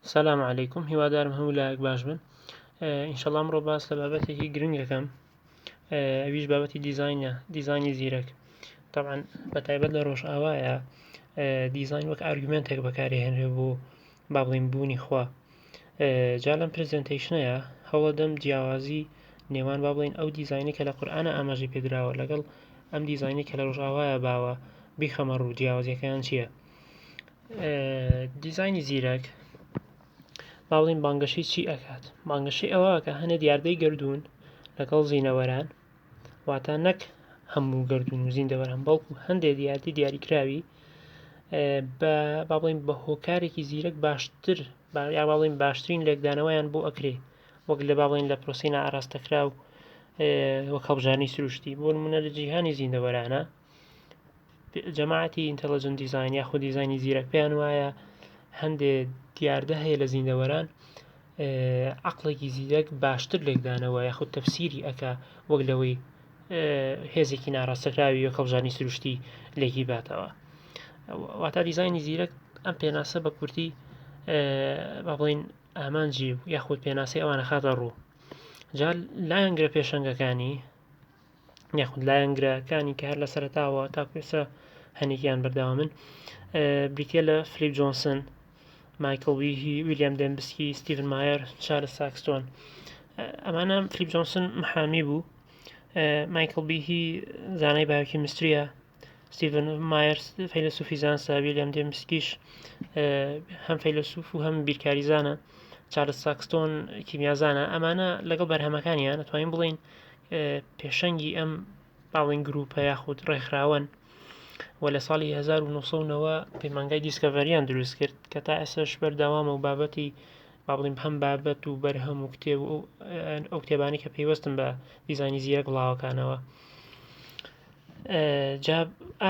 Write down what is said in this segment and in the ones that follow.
سلام علیکم هیوادارم هەموو لایەک باش بن ئینشەڵا ئەمڕۆ باس لە بابەتێکی گرنگ ئەکەم ئەویش بابەتی دیزاینە دیزاینی زیرەک طبعا بە تایبەت لە ڕۆژئاوایە دیزاین وەک argument ێک بەکارهێنرێ بۆ با بڵێین بوونی خوا جا لەم presentation ەیە هەوڵەدەم جیاوازی نێوان با بڵێین ئەو دیزاینە کە لە قورئانە ئاماژەی پێدراوە لەگەڵ ئەم دیزاینەی کە لە ڕۆژئاوایە باوە بیخەمە ڕوو جیاوازیەکەیان چییە دیزاینی زیرەک با بڵێین بانگەشەی چی ئەکات بانگەشەی ئەوە کە هەنێ دیاردەی گەردوون لەگەڵ زینەوەران واتە نەک هەموو گەردوون و زیندەوەران بەڵکو هەندێک دیاردەی دیاریکراوی بە با بڵێین بە هۆکارێکی زیرەک باشتر یا با بڵێین باشترین لێکدانەوەیان بۆ ئەکرێ وەک لە با بڵێین لە پرۆسەی نائاراستەکراو وەک هەڵبژاردنی سروشتی بۆ نمونە لە جیهانی زیندەوەرانە جەماعەتی intelligent design یاخود دیزاینی زیرەک پێیان وایە هەندێ دیاردە هەیە لە زیندەوەران عقلێکی زیرەک باشتر لێکدانەوە یاخود تەفسیری ئەکا وەک لەوەی هێزێکی ناڕاستەکراوی وەک هەڵبژاردنی سروشتی لێکی باتەوە واتا دیزاینی زیرەک ئەم پێناسە بە کورتی با بڵین ئامانجی یاخود پێناسەی ئەوانە خاتە ڕوو جا لایەنگرە پێشەنگەکانی یاخود لایەنگرەکانی کە هەر لە سەرەتاوە تاکو ئێستا هەنێکیان بەردەوامن بریتە لە فلیپ جۆنسن مایکل بیهی ویلیام دێمبسکی ستیڤن مایەر چارلز ساکستۆن ئەمانە فلیپ جۆنسن محامی بوو مایکل بیهی زانای biochemistry ە ستیڤن مایەر فەیلەسوفی زانستە ویلیام دێمبسکیش هەم فەیلەسوف و هەم بیرکاریزانە چارلز ساکستۆن کیمیازانە ئەمانە لەگەڵ بەرهەمەکانیان ئەتوانین بڵین پێشەنگی ئەم باڵین گروپە یاخود ڕێکخراوەن و لە ساڵی 1990 پەیمانگای دیسکەڤەریان دروست کرد کە تا ئێستاش بەردەوامە و بابەتی با بڵیم هەم بابەت و بەرهەم و کتێب و ئەو کتێبانی کە پەیوەستن بە دیزانی زیرەک بڵاوەکانەوە جا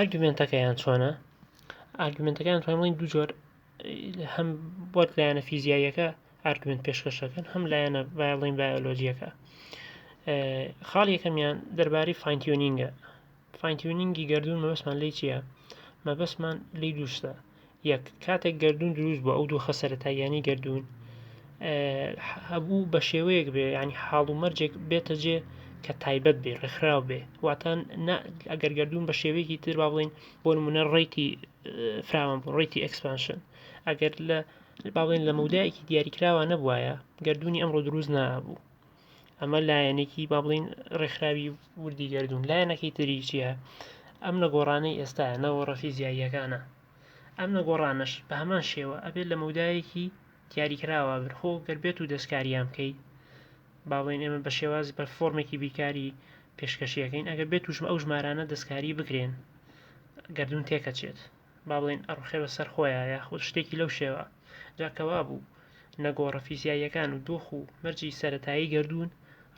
argument ەکەیان چۆنە argument ەکەیان توانین بڵێین دوو جۆر هەم وەک لایەنە فیزیاییەکە argument پێشکەشەکەن هەم لایەنە بایڵین بایۆلۆجیەکە خاڵ یەکەمیان دەربارەی fine-tuning ە fine-tuning ی گەردوون مەبەستمان لی چییە؟ مەبەستمان لی دووشتە یەک کاتێک گەردوون دروست بوو ئەو دۆخە سەرەتاییانەی گەردوون هەبوو بە شێوەیەک بێ ینی حاڵ و مەرجێک بێتە جێ کە تایبەت بێ ڕێکخراو بێ واتان ئەگەر گەردوون بە شێوەیەکی تر با بڵین بۆ نمونە rate ی فراوان بوو rate ی expansion ئەگەر لە با بڵێن لە مەودایەکی دیاریکراوە نەبوایە گەردوونی ئەمڕۆ دروست نابوو ئەمە لایەنێکی با بڵین ڕێکخراوی وردی گەردوون لایەنەکەی تری چییە ئەم نەگۆڕانەی ئێستا نەگۆڕە فیزیاییەکانە ئەم نەگۆڕانەش بە هەمان شێوە ئەبێت لە مەودایەکی دیاریکراوە بن خۆ گەر بێت و دەستکاریان بکەیت با بڵێین ئێمە بە شێوازی بە فۆرمێکی بیرکاری پێشکەشیەکەین ئەگەر بێت و ئەو ژمارانە دەستکاری بکرێن گەردوون تێکەچێت با بڵێین ئەڕوخێ بەسەر خۆیا یاخود شتێکی لەو شێوە جا کەوابوو نەگۆڕە فیزیاییەکان و دۆخ و مەرجی سەرەتایی گەردوون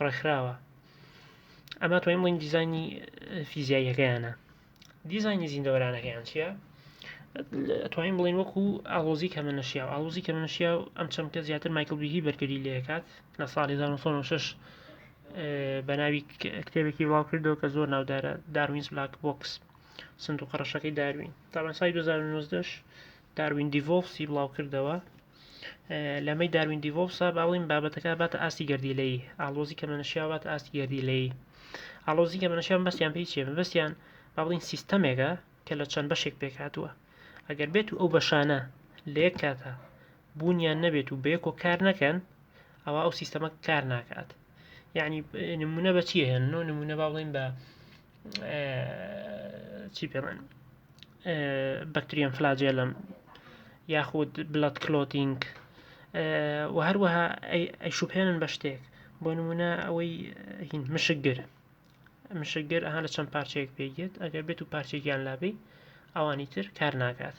ڕێکخراوە ئەمە توانین بڵێین دیزاینی فیزیاییەکەیانە دیزاینی زیندەوەرانەکەیان چییە؟ ئەتوانین بڵێین وەکو ئاڵۆزی کەمە نەشیاو ئاڵۆزی کەمە نەشیاو ئەم چەمکە زیاتر مایکل بیهی بەرگری لێکات لە ساڵی 1996 بە ناوی کتێبێکی بڵاو کردەوە کە زۆر ناودارە Darwin's Black Box سندوقە ڕەشەکەی داروین تاوان ساڵی 2019 Darwin Devolves ی بڵاو کردەوە لەمەی Darwin Devolves ا باڵین بابەتەکە باتە ئاستی گەردیلەی ئاڵۆزی کەمە نەشیاو باتە ئاستی گەردیلەی ئاڵۆزی کەمە نەشیاو مەبەستیان پێی چیە مەبەستیان با بڵین سیستەمێکە کە لە چەند بەشێک پێکهاتووە ئەگەر بێت و ئەو بەشانە لە یەک کاتا بوونیان نەبێت و بەیەکۆ کار نەکەن ئەوە ئەو سیستەمە کار ناکات یعنی نمونە بە چی هێن نمونە با بڵین بە چی پێڵێن bacterium flagellum یاخود blood clotting و هەروەها ئەیشوبهێنن بە شتێک بۆ نمونە ئەوەی هین مشکگر مشکگر ئەها لە چەند پارچەیەک پێگێت ئەگەر بێت و پارچێکیان لابی ئەوانی تر کار ناکات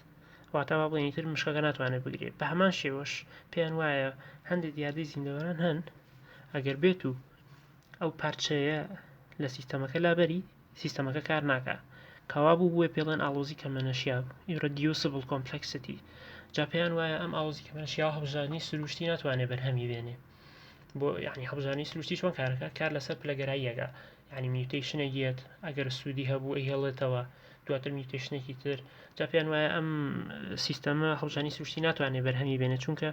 واتە با بڵێنی تر مشکەکە ناتوانێت بگرێت بە هەمان شێوەش پێیان وایە هەندێک دیاردەی زیندەوەران هەن ئەگەر بێت و ئەو پارچەیە لە سیستەمەکە لابەری سیستەمەکە کار ناکا کەوابوو بۆیە پێڵێن ئاڵۆزی کەمەنەشیاو Irreducible Complexity جا پێیان وایە ئەم ئاڵۆزی کەمەنەشیاوە هەڵبژاردنی سروشتی ناتوانێت بەرهەمی بێنێ بۆ یعنی هەڵبژاردنی سروشتی چۆن کارەکە کار لەسەر پلەگەراییەکە یعنی mutation ێک یەت ئەگەر سوودی هەبوو ئەیهێڵێتەوە دواتر mutation ێکی تر جا پێیان وایە ئەم سیستەمە هەڵبژاردنی سروشتی ناتوانێت بەرهەمی بێنێت چونکە.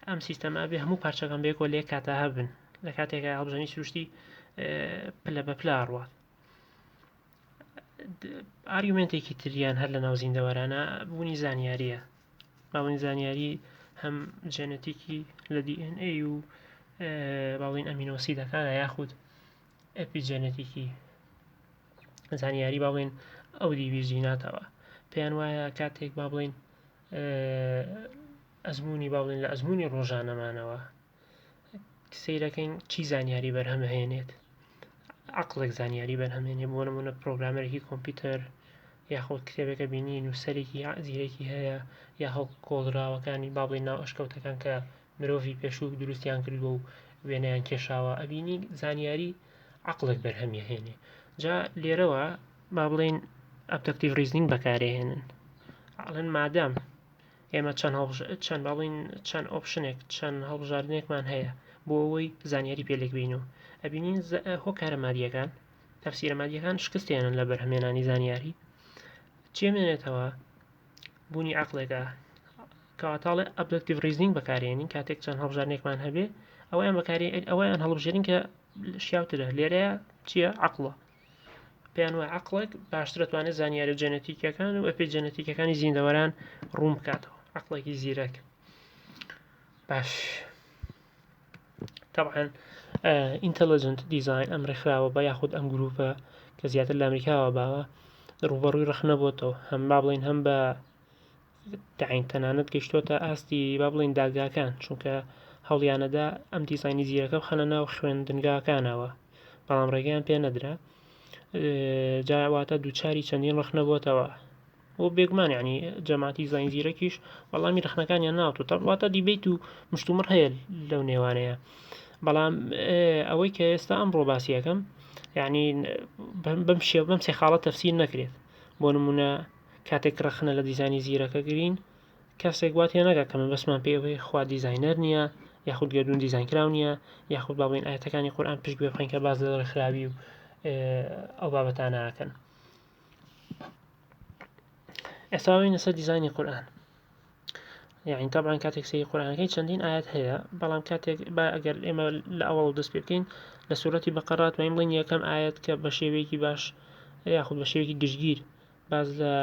ئەم سیستەمە ئەبێ هەموو پارچەکان بەیەکەوە لە یەک کاتا هەبن لە کاتێکا هەڵبژاردنی سروشتی پلە بە پلە ئەڕوات. argument ێکی تریان هەر لە ناو زیندەوەرانە بوونی زانیاریە باڵین زانیاری هەم جێنەتیکی لە DNA و باڵین amino acid ەکانە یاخود ئەپیجێنەتیکی زانیاری با بڵێین ئەو دیوی جیناتەوە پێیان وایە کاتێک با بڵێین ئەزمموی با بڵێن لە ئەزمموی ڕۆژانەمانەوە سەیرەکەین چی زانیاری بەرهەمهێنێت عقلێک زانیاری بەرهەمێنێ بۆ نمونە programmer ێکی کۆمپیوتەر یاخود کتێبێکە بینی نووسەرێکی زیرەکی هەیە یا هەڵکۆڵراوەکانی با بڵێین ناو ئەشکەوتەکان کە مرۆڤی پێشوو دروستیان کردووە و وێنەیان کێشاوە ئەبینی زانیاری عەقڵێک بەرهەمی ئەهێنێ جا لێرەوە با بڵێین abductive reasoning بەکارێهێنن ئەڵێن مادام ئێمە چەند چەند با بڵێین چەند option ێک چەند هەڵبژاردنێکمان هەیە بۆ ئەوەی زانیاری پێ لێک بینەوە ئەبینین هۆکارە مادیەکان تەفسیرە مادیەکان شکستێنن لە بەرهەمێنانی زانیاری چێمێنێتەوە بوونی عەقڵێکە کەواتە ئەڵێ abductive reasoning بەکارێنین کاتێک چەند هەڵبژاردنێکمان هەبێ ئەویان بەکاری ئەویان هەڵبژێرین کە شیاوترە لێرەیە چییە عەقڵە پێیان وایە عەقڵێک باشتر دەتوانێت زانیاری جێنەتیکیەکان و ئەپی جێنەتیکەکانی زیندەوەران ڕوون بکاتەوە عەقڵێکی زیرەک باش تەبعەن intelligent design ئەم ڕێکخراوە بە یاخود ئەم گروپە کە زیاتر لە ئەمریکاوە باوە ڕووبەڕووی ڕەخنە بۆتەوە هەم با بڵین هەم بە تعین تەنانەت گەشتۆتە ئاستی با بڵین دادگاکان چونکە هەوڵیانەدا ئەم دیزاینی زیرەکە بخەنە ناو خوێندنگاکانەوە بەڵام ڕێگەیان پێ نەدرا جا واتە دووچاری چەندین ڕەخنە بۆتەوە و بێگومان یانی جەماعەتی دیزاین زیرەکیش وەڵامی رەخنەکانیان ناوتوتە واتە debate و مشتومڕ هەیە لەو نێوانەیە بەڵام ئەوەی کە ئێستا ئەمڕۆ باسیەکەم یعنی بەم شێ بەم سێ خاڵە تەفسیر نەکرێت بۆ نمونە کاتێک ڕەخنە لە دیزانی زیرەکە گرین کەسێک وا تێنەگا کە مەبەستمان پێی ئەوەیە خوا دیزاینەر نییە یاخود گەردوون دیزاین کراو نییە یاخود با بڵێین ئایەتەکانی قورئان پشتگوێ بخەین کە باس لە ڕێکخراوی و ئەو بابەتانە ئەکەن. ئێستا بینە سەر دیزاینی قورئان یعنی طبعا کاتێک سەیری قورئانەکەی چەندین ئاەت هەیە بەڵام کاتێک با ئەگەر ئێمە لە ئەوەڵ دەست پێ بکەین لە سوورەتی بەقەرات توانین بڵێین یەکەم ئاەت کە بە شێوەیەکی باش یاخود بە شێوەیەکی گشتگیر باز لە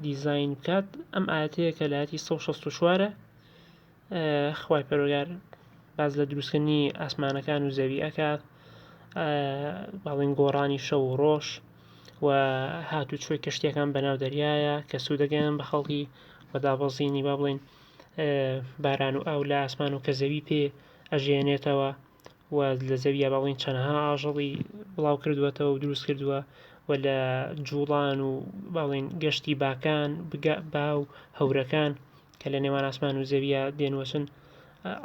دیزاین بکات ئەم ئاەتەیە کە لایەتی 164 خوای پەروەردگار باس لە دروستکردنی ئاسمانەکان و زەوی ئەکات باڵین گۆڕانی شەو و ڕۆژ و هاتوچۆی کەشتیەکان بەناو دەریایە کە سوودەگەیان بە خەڵکی و دابەزینی با بڵین باران و ئاو لە ئاسمان و کە زەوی پێ ئەژێنێتەوە و لە زەویە با بڵین چەندها ئاژەڵی بڵاو کردووەتەوە و دروست کردووە و لە جوڵان و باڵین گەشتی باکان با و هەورەکان کە لە نێوان ئاسمان و زەویە دێن وەچن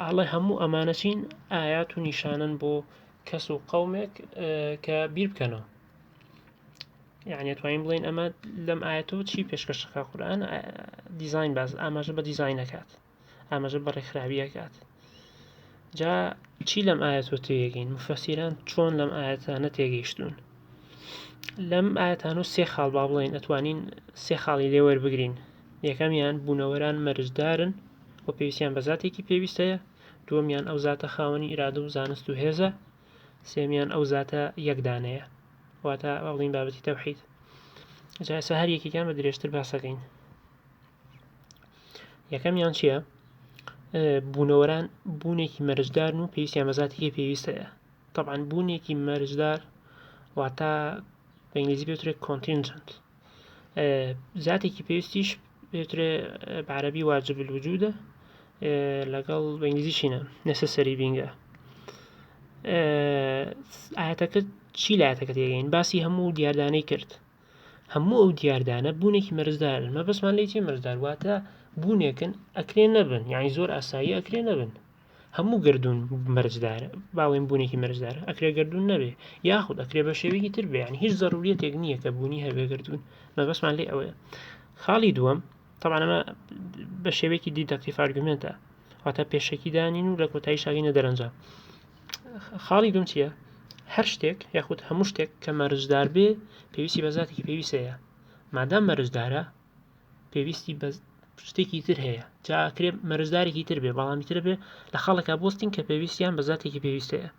ئاڵێ هەموو ئەمانە چین ئايات و نیشانن بۆ کەس و قەومێک کە بیر بکەنەوە یعنی توانین بڵین ئەمە لەم ئاەتەوە چی پێشکەشەکە قورآن دیزین باز ئاماژە بە دیزینەکات ئاماژە بە ڕێکخراویەکات جا چی لەم ئاەتۆ تێگەین مفەسیران چۆن لەم ئاەتانە تێگەیشتون لەم ئاەتان و سێ خاڵ با بڵێن ئەتوانین سێ خاڵی لێ وەربگرین یەکەمیان بوونەوەران مەرجدارن و پێویستیان بە زاتێکی پێویست هەیە، دووەمیان ئەو زاتە خاوەنی ئیرادە و زانست و هێزە، سێمیان ئەو زاتە یەک دانەیە، واتە با بڵێین بابەتی تەوحید. جا ئێستا هەر یەکێکیان بە درێژتر باسەکەین. یەکەمیان چییە؟ بوونەوەران بوونێکی مەرجدارن و پێویستیان بە زاتێکی پێویست هەیە. طبعا بوونێکی مەرجدار واتە بە ئینگلیزی پێوترێت contingent زاتێکی پێویستیش پێوترێ بە عەرەبی واجب الوجودە لەگەڵ بە ئینگلیزی چینە necessary being ە ئاەتەکە چی لە ئاەتەکە تێگەین باسی هەموو دیاردانەی کرد هەموو ئەو دیاردانە بوونێکی مەرجدارن مەبەستمان لێی چی مەرجدار واتە بوونێکن ئەکرێ نەبن یعنی زۆر ئاسایی ئەکرێ نەبن هەموو گەردوون مەرجدارە باڵێن بوونێکی مەرجدارە ئەکرێ گەردوون نەبێ یاخود ئەکرێ بە شێوەیەکی تر بێ یعنی هیچ زەروریەتێک نییە کە بوونی هەبێ گەردوون مەبەستمان لێ ئەوەیە خاڵی دووەم طبعا ئەمە بە شێوەیەکی deductive argument ە واتە پێشەکی دانین و لە کۆتایی شاگەینە دەرەنجام خاڵی دوم چییە هەر شتێک یاخود هەموو شتێک کە مەرجدار بێ پێویستی بە زاتێکی پێویست هەیە مادام مەرجدارە پێویستی بە شتێکی تر هەیە جا کرێ مەرجدارێکی تر بێ بەڵامی تر بێ لە خاڵێکا بوەستین کە پێویستیان بە زاتێکی پێویست هەیە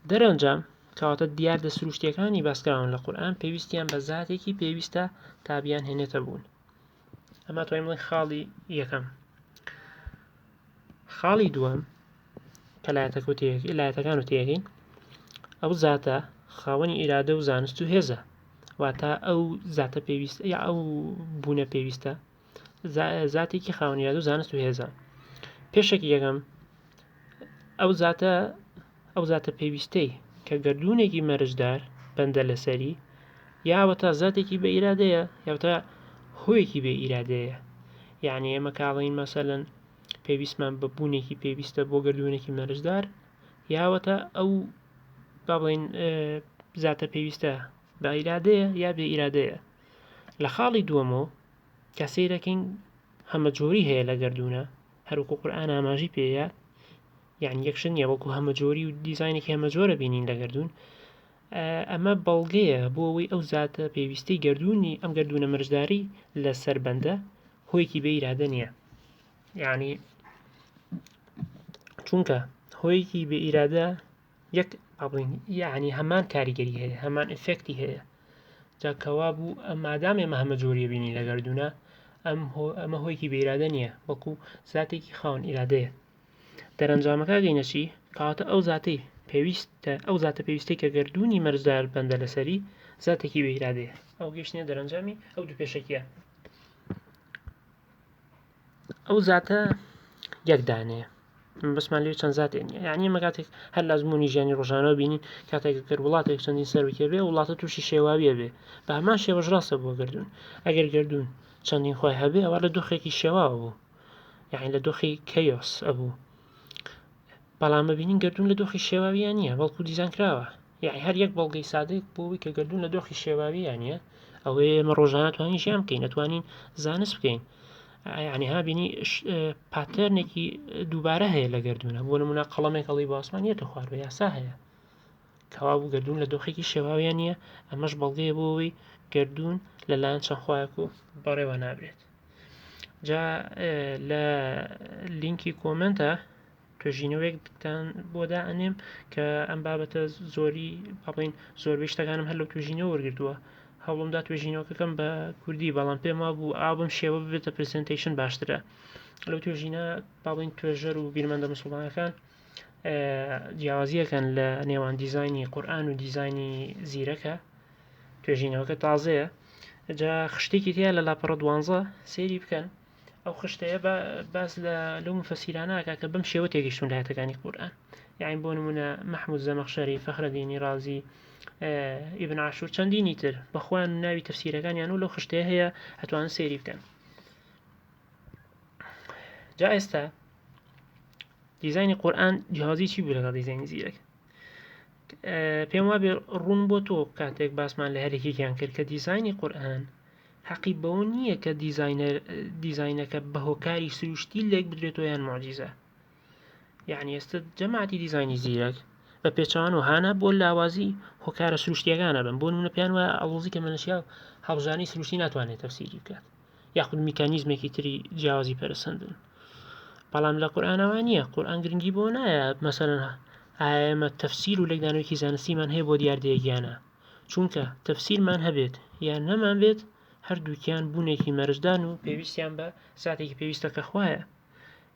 دەرەنجام کەواتە دیاردە سروشتیەکانی باسکراون لە قورئان پێویستیان بە زاتێکی پێویستە تا بیان هێنێتە بوون ئەمە توانین بڵێن خاڵی یەکەم خاڵی دووەم کە لایەتەکان و تێگەین ئەو زاتە خاوەنی ئیرادە و زانست و هێزە واتە ئەو زاتە پێویست یا ئەو بوونە پێویستە زاتێکی خاوەن ئیرادە و زانست و هێزە پێشێکی یەکەم ئەو زاتە ئەو زاتە پێویستەی کە گردونێکی مەرجدار بەندە لەسەری یاوەتا زاتێکی بە ئیرادەیە یاوتا هۆیەکی بێ ئیرادەیە یعنی ئێمە کاڵین مەسەلەن پێویستمان بە بوونێکی پێویستە بۆ گردونێکی مەرجدار یاوەتا ئەو با بڵێین زاتە پێویستە بە ئیرادەیە یا بێ ئیرادەیە لە خاڵی دووەمەوە کە سەیرەکەین هەمەجۆری هەیە لە گردونە هەروکو قورئان ئاماژی پێیە یعنی یەک شت نییە وەکو هەمەجۆری و دیزاینێکی هەمەجۆرە بینین لە گردون ئەمە بەڵگەیە بۆ ئەوەی ئەو زاتە پێویستی گردونی ئەم گردونە مەرجداری لەسەر بەندە هۆیەکی بێ ئیرادە نییە یعنی چونکە هۆیەکی بێ ئیرادە یەک با بڵێین یعنی هەمان کاریگەری هەیە هەمان ئفێکتی هەیە جا کەوا بوو مادام ئێمە هەمە جۆریە بینی لە گەردوونە ئەم ئەمە هۆیەکی بێ ئیرادە نییە بەڵکو زاتێکی خاوەن ئیرادەیە دەرەنجامەکە گەینە چی کەواتە ئەو زاتەی پێویستە ئەو زاتە پێویستەی کە گەردوونی مەرجدار بەندە لەسەری زاتێکی بێ ئیرادەیە ئەو گەیشتنە دەرەنجامی ئەو دوو پێشەکیە ئەو زاتە یەک دانەیە بەسمان لێ چەند زاتێ نیە یعنی ئەمە کاتێک هەر لازمونی ژیانی ڕۆژانەوە بینین کاتێک گەر وڵاتێک چەندین سەرۆکێ بێ وڵاتە تووشی شێواویە بێ بە هەمان شێوەش ڕاستە بۆ گردون ئەگەر گردون چەندین خۆی هەبێ ئەوە لە دۆخێکی شێواوە بوو یعنی لە دۆخی chaos ئەبوو بەڵام ببینین گردون لە دۆخی شێواویان نییە بەڵکو دیزان کراوە یەعنی هەر یەک بەڵگەی سادەی بۆ ئەوەی کە گەردوون لە دۆخی شێواوییا نییە ئەوەیە ئێمە ڕۆژانە توانین ژیان بکەین ئەتوانین زانست بکەین یعنی ها بینی pattern ێکی دووبارە هەیە لە گەردوونە بۆ نمونە قەڵەمێک هەڵی بۆ ئاسمان یەتە خوار بە یاسا هەیە کەوابوو گەردوون لە دۆخێکی شێواویان نییە ئەمەش بەڵگەیە بۆ ئەوەی گەردوون لەلایەن چەند خوایەک و بەڕێوە نابرێت جا لە لینکی comment ە توێژینەوەیەکتان بۆ دائەنێم کە ئەم بابەتە زۆری با بڵێین زۆربەی شتەکانم هەر لەو توێژینەوە وەرگرتووە هەوڵمدا توێژینەوەکەکەم بە کوردی بەڵام پێم وابوو ئا بەم شێوە ببێتە presentation باشترە لەو توێژینە با بڵێین توێژەر و بیرمەندە مسوڵمانەکان جیاوازیەکەن لە نێوان دیزاینی قورئان و دیزاینی زیرەکە توێژینەوەکە تازەیە جا خشتێکی تیا لە لاپەڕە دوانزە سەیری بکەن ئەو خشتەیە باس لە لەو مفەسیرانە ئەکا کە بەم شێوە تێگەیشتوون لە ئایەتەکانی قورئان یعنی بۆ نمونە مەحمود زەمەخشەری فەخرەدینی ڕازی ئیبن عاشور چەندینی تر بە خۆیان ناوی تەفسیرەکانیان و لەو خشتەیە هەیە ئەتوانن سەیری بکەن جا ئێستا دیزاینی قورئان جیاوازی چی بوو لەگەڵ دیزاینی زیرەک پێم وابێ ڕوون بۆ تۆ کاتێک باسمان لە هەرێکێکیان کرد کە دیزاینی قورئان حەقی بەوە نییە کە دیزاینەر دیزاینەکە بە هۆکاری سروشتی لێک بدرێتەوە یان موعجیزە یعنی ئێستا جەماعەتی دیزاینی زیرەک بە پێچەوان و هانا بۆ لاوازی هۆکارە سروشتیەکانە بن بۆ نمونە پێیان وایە ئاڵۆزی کە مەنەشیا هەڵبژاردنی سروشتی ناتوانێت تەفسیری بکات یاخود میکانیزمێکی تری جیاوازی پەرسەندن بەڵام لە قورئانەوە نییە قورئان گرنگی بۆ نایە مەسەلەن ئایا ئێمە تەفسیر و لێکدانەوەیەکی زانستیمان هەیە بۆ دیاردەیەک یانە چونکە تەفسیرمان هەبێت یان نەمان بێت هەردووکیان بوونێکی مەرجدان و پێویستیان بە زاتێکی پێویستە کە خوایە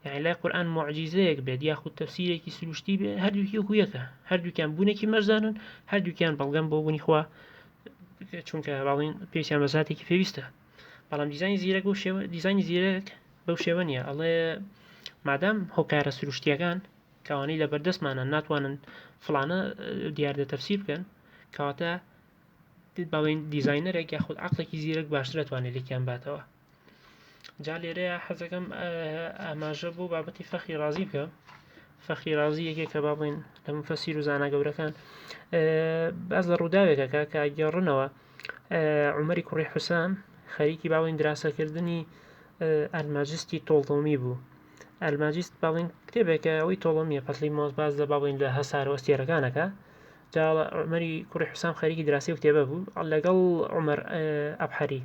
یعنی لای قورئان موعجیزەیەک بێت یاخود تەفسیرێکی سروشتی بێ هەردووکی وەکو یەکە هەردووکیان بوونێکی مەرجدانن هەردووکیان بەڵگەن بۆ بوونی خوا چونکە باڵین پێویستیان بە زاتێکی پێویستە بەڵام دیزانی زیرەک بەو شێوە دیزانی زیرەک بەو شێوە نییە ئەڵێ مادام هۆکارە سروشتیەکان کەوانەی لە بەردەستمانە ناتوانن فڵانە دیاردە تەفسیر بکەن کەواتە باڵین دیزاینەرێک یاخود عقلێکی زیرەک باشتر دەتوانێت لێکیان باتەوە جا لێرەیە حەزەکەم ئاماژە بۆ بابەتی فەخری ڕازی بکەم فەخری ڕازی یەکێکە با بڵێن لە مفەسیر و زانا گەورەکان باز لە ڕووداوێکەکە کە گێڕنەوە عومەری کوڕی حوسام خەریکی باڵین دراسەکردنی ئەلماجستی تۆڵتۆمی بوو ئەلماجیست با بڵێین کتێبێکە ئەوەی تۆڵۆمیە پەتلیمۆس باس لە با بڵێین لە هەسارە و ئەستێرەکانەکە جا عومەری کوڕی حوسام خەریکی دراسی و کتێبە بوو لەگەڵ عومەر ئەبحەری.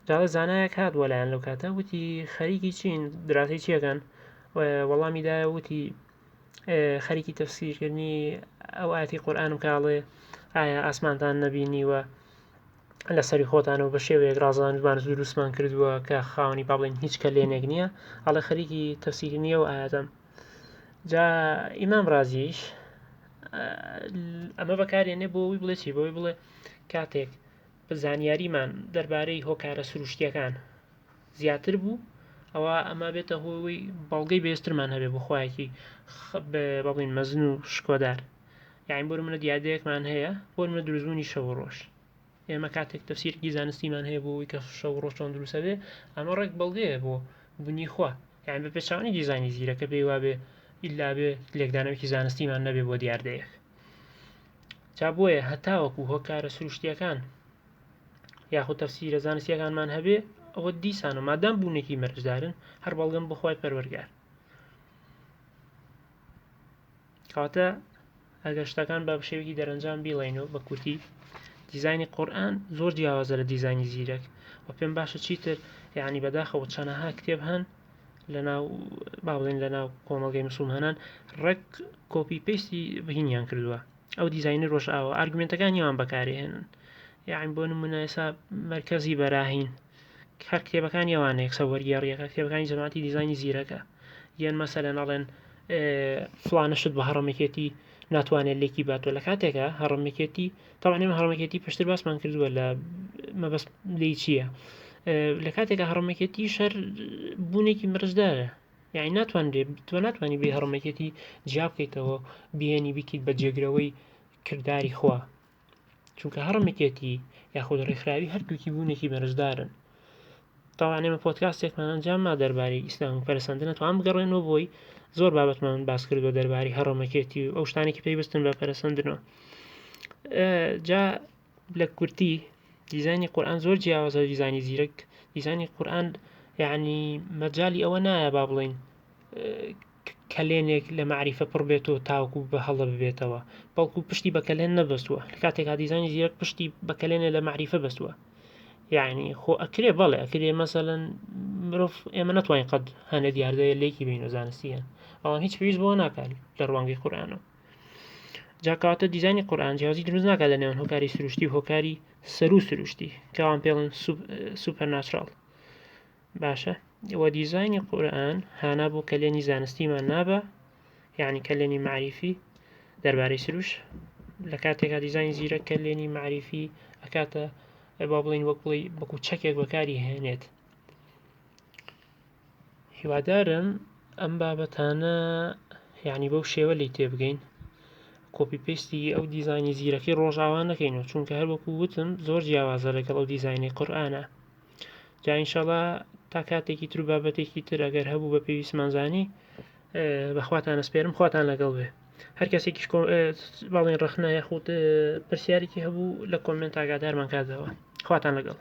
جاڵێ زانایەک هات بۆ لایەن لەو کاتە وتی خەریکی چین دراسی چیەکەن وەڵامی دایە وتی خەریکی تەفسیرکردنی ئەو ئاەتی قورئانم کاڵێ ئایا ئاسمانتان نەبینیوە لەسەری خۆتانەوە بە شێوەیەک ڕازاندمان دروستمان کردووە کە خاوەنی با بڵێن هیچ کەلێنێک نییە ئەڵێ خەریکی تەفسیرکردنی ئەو ئاەتەم جا ئیمام ڕازیش ئەمە بەکارێنێ بۆ ئەوی بڵێ چی بۆی بڵێ کاتێک زانیاریمان دەربارەی هۆکارە سروشتیەکان زیاتر بوو ئەوە ئەمە بێتە هۆی بەڵگەی بێسترمان هەبێ بۆ خوایەکی بەڵین مەزن و شکۆدار یاین بۆ منە دیاردەیەکمان هەیە بۆ منە دروستبوونی شەو و ڕۆژ ئێمە کاتێک تەفسیرێکی زانستیمان هەیە بۆ ئەوەی کە شەو و ڕۆژ چۆن دروستە بێ ئەمە ڕێک بەڵگەیە بۆ بوونی خوا یان بە پێچەوانەی دیزاینی زیرەکە پێی وابێ ئیلا بێ لێکدانەوەیەکی زانستیمان نەبێ بۆ دیاردەیەک جا بۆیە هەتاوەکو هۆکارە سروشتیەکان یاخود تەفسیرە زانستیەکانمان هەبێ ئەوە دیسان و مادام بوونێکی مەرجدارن هەر بەڵگەم بۆ خوای پەروەرگار کەواتە ئەگەر شتەکان بە شێوەیەکی دەرەنجام بیڵێین و بە کورتی دیزاینی قورئان زۆر جیاوازە لە دیزاینی زیرەک و پێم باشە چیتر یعنی بەداخەوە چەنەها کتێب هەن لەناو با بڵێن لەناو کۆمەڵگەی مسلمانان ڕێک copy paste ی بهینیان کردووە ئەو دیزاینی ڕۆژئاوا argument ەکانی ئەوان بەکارهێنن یعنی بۆ نمونە ئێستا مەرکەزی بەراهین هەر کتێبەکانی ئەوانە یەکسەر وەرگێڕیەکە کتێبەکانی جەماعەتی دیزاینی زیرەکە یان مەسەلەن ئەڵێن فڵانە شت بە هەڕەمەکێتی ناتوانێت لێکی باتەوە لە کاتێکە هەڕەمەکێتی تاوان ئێمە هەڕەمەکێتی پشتر باسمان کردووە لە مەبەست لی چییە لە کاتێکە هەڕەمەکێتی شەر بوونێکی مەرجدارە یعنی ناتوانرێت تۆ ناتوانانی بێ هەڕەمەکێتی جیا بکەیتەوە بێنی بیکیت بە جێگرەوەی کردداری خوا چونکە هەڕەمەکێتی یاخود ڕێکخراوی هەردووکی بوونێکی مەرجدارن تاوان ئێمە پۆدکاستێکمان ئەنجام ما دەربارەی ئیسلام و پەرسەندنە توان بگەڕێنەوە بۆی زۆر بابەتمان باس کردووە دەربارەی هەڕەمەکێتی و ئەو شتانێکی پەیوەستن بە پەرسەندنەوە جا لە کورتی دیزانی قورآن زۆر جیاوازە دیزانی زیرەک دیزانی قورآن یعنی مەجای ئەوە نایە با بڵین کەلێنێک لە مەعریفە پڕ بێتەوە تاوەکو بە هەڵە ببێتەوە، بەڵکو پشتی بە کەلێن نەبەستووە، لە کاتێکا دیزانی زیرەک پشتی بە کەلێنێ لە مەعریفە بەستووە. یعنی خۆ ئەکرێ بەڵێ ئەکرێ مەسەلەن مرۆڤ ئێمە نەتوانین قەت هەنێ دیاردەیە لێکی بین و زانستیە بەڵام هیچ پێویست بۆ ناکات لە ڕوانگەی قورئانەوە جا کەواتە دیزانی قورئان جیاوازی دروست ناکات لە نێوان هۆکاری سروشتی و هۆکاری سەرو سروشتی کەوان پێڵن supernatural باشە وە دیزاینی قورئان هانا بۆ کەلێنی زانستیمان نابا یعنی کەلێنی مەعریفی دەربارەی سروش لە کاتێکا دیزاینی زیرەک کەلێنی مەعریفی ئەکاتە با بڵین وەک بڵێ وەکو چەکێک بەکاری هێنێت هیوادارم ئەم بابەتانە یعنی بەو شێوە لی تێبگەین copy paste ی ئەو دیزانی زیرەکەی ڕۆژاوا نەکەینەوە چونکە هەر وەکو وتم زۆر جیاوازە لەگەڵ ئەو دیزانی قورئانە جا ئینشەڵا تا کاتێکی تر و بابەتێکی تر ئەگەر هەبوو بە پێویستمان زانی بەخواتان ئەسپێرم خواتان لەگەڵ بێ هەر کەسێکیش باڵێن ڕەخنە یاخود پرسیارێکی هەبوو لە comment ئاگادارمان کاتەوە خواتان لەگەڵ.